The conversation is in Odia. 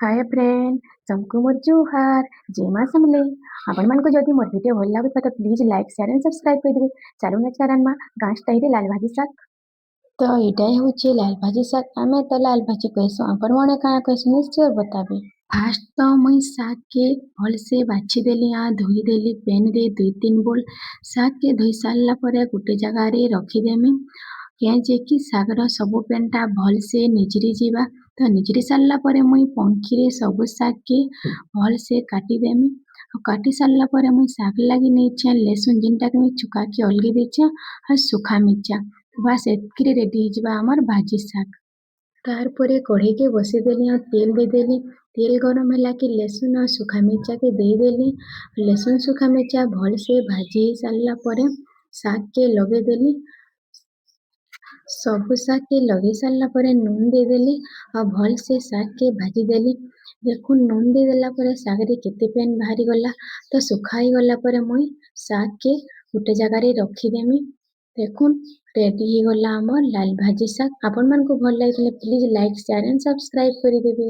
ହାଏ ଫ୍ରେଣ୍ଡ, ତମକୁ ମୋର ଜୁହାର, ଜୟ ମା ସମଲେଇ। ଆପଣମାନଙ୍କୁ ଯଦି ମୋର ଭିଡ଼ିଓ ଭଲ ଲାଗୁଥିବା ତ please like, share and subscribe କରିଦେବେ। ଚାଲୁନ୍ ଆଜକା ରାନ୍ଧମା ଗାଁ ଷ୍ଟାଇଲରେ ଲାଲ ଭାଜି ଶାଗ। ତ ଏଇଟା ହେଉଛି ଲାଲ ଭାଜି ଶାଗ। ଆମେ ତ ଲାଲ ଭାଜି କହିସୁଁ, ଆପଣମାନେ କାଣା କହିସୁଁ ନିଶ୍ଚୟ ବତାବେ। ଫାଷ୍ଟ ତ ମୁଇଁ ଶାଗକେ ଭଲସେ ବାଛିଦେଲି ଆଉ ଧୋଇଦେଲି ପେନ୍ରେ 2-3 ବୋଲ। ଶାଗକେ ଧୋଇ ସାରିଲା ପରେ ଗୋଟେ ଜାଗାରେ ରଖିଦେମି, କେଁ ଯେ କି ଶାଗର ସବୁ ପେନ୍ଟା ଭଲସେ ନିଜିରି ଯିବା। ତ ନିଜିରି ସାରିଲା ପରେ ମୁଇଁ ପଙ୍ଖିରେ ସବୁ ଶାଗକେ ଭଲସେ କାଟିଦେମି। ଆଉ କାଟି ସାରିଲା ପରେ ମୁଇଁ ଶାଗ ଲାଗି ନେଇଛେଁ ଲେସୁନ୍, ଯେନ୍ଟାକି ମୁଇଁ ଛୁକାକେ ଅଲଗେଇ ଦେଇଛେଁ, ଆଉ ଶୁଖା ମିର୍ଚା। ବାସ୍, ଏତ୍କିରେ ରେଡି ହେଇଯିବା ଆମର୍ ଭାଜି ଶାଗ। ତାର୍ ପରେ କଢ଼େଇକେ ବସେଇଦେଲି ଆଉ ତେଲ୍ ଦେଇଦେଲି। ତେଲ୍ ଗରମ ହେଲା କି ଲେସୁନ୍ ଆଉ ଶୁଖା ମିର୍ଚାକେ ଦେଇଦେଲି। ଲେସୁନ୍ ଶୁଖା ମିର୍ଚା ଭଲସେ ଭାଜି ହେଇ ସାରିଲା ପରେ ଶାଗକେ ଲଗେଇଦେଲି। ସବୁ ଶାଗକେ ଲଗେଇ ସାରିଲା ପରେ ନୁନ୍ ଦେଇଦେଲି ଆଉ ଭଲସେ ଶାଗକେ ଭାଜିଦେଲି। ଦେଖୁନ୍, ନୁନ୍ ଦେଇଦେଲା ପରେ ଶାଗରେ କେତେ ପେନ୍ ବାହାରିଗଲା। ତ ଶୁଖା ହେଇଗଲା ପରେ ମୁଇଁ ଶାଗକେ ଗୋଟେ ଜାଗାରେ ରଖିଦେମି। ଦେଖୁନ୍, ରେଡି ହେଇଗଲା ଆମର୍ ଲାଲ ଭାଜି ଶାଗ। ଆପଣମାନଙ୍କୁ ଭଲ ଲାଗିଥିଲେ please like, share and subscribe କରିଦେବେ।